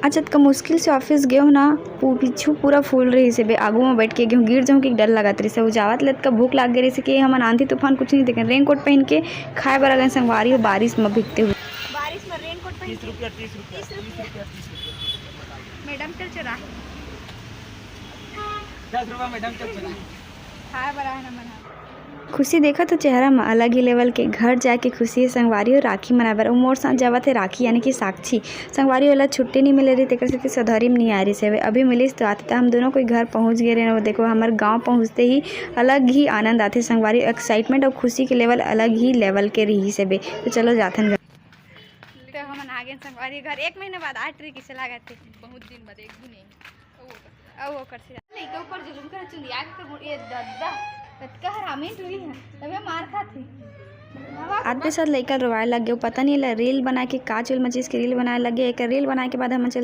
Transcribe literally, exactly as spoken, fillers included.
आज अतका मुश्किल से ऑफिस गेहूँ ना, पू-, पीछू पूरा फूल रहिस हे बे, आगू में बैठ के गेहूँ गिर जाऊँ कि डर लगत रहिस हे। उ जावत ले अतका भूख लाग गे रहिस हे कि हमन आंधी तूफान कुछ नहीं देखे, रेनकोट पहन के खाए बर आ गेन संगवारी हो, बारिश में भीगते हुए। बारिश में रेनकोट पहन तीस के रुपया, तीस रुपया, तीस रुपया। तीस रुपया, तीस रुपया। मैडम चल चला। दस रुपया मैडम चल चला। खाए बर आए ना मन ह। खुशी देखत हो चेहरा म, अलग ही लेवल के। घर जाके खुशी हे संगवारी हो राखी मनाए बर। अउ मोर साथ जावत हे राखी, यानी कि साक्षी। संगवारी, ओला छुट्टी नहीं मिले रही, तेकर सेती सधौरी में नहीं आ रही से। अभी मिलिस तो आते, त हम दोनों कोई घर पहुँच गए रहे। वो देखो, हमर गाँव पहुँचते ही अलग ही आनंद आथे संगवारी। एक्साइटमेंट अउ खुशी के लेवल अलग ही लेवल के रही से बे। तो चलो जाथन घर। तो हमन आ गए संगवारी घर, एक महीना बाद आठ रही, किसे लागत हे? बहुत दिन बाद, एक भी नहीं। अउ ओकर से लइका ऊपर जुलुम करे, चुंदिया के तो ये दद्दा, कतका हरामी टुरी है, तबे मार खाथे। आते साथ लइका रोवाए लग गए। पता नहीं ला रील बना के का चुल मचिस के रील बनाए लग गए। एक रील बनाए के बाद हमन चल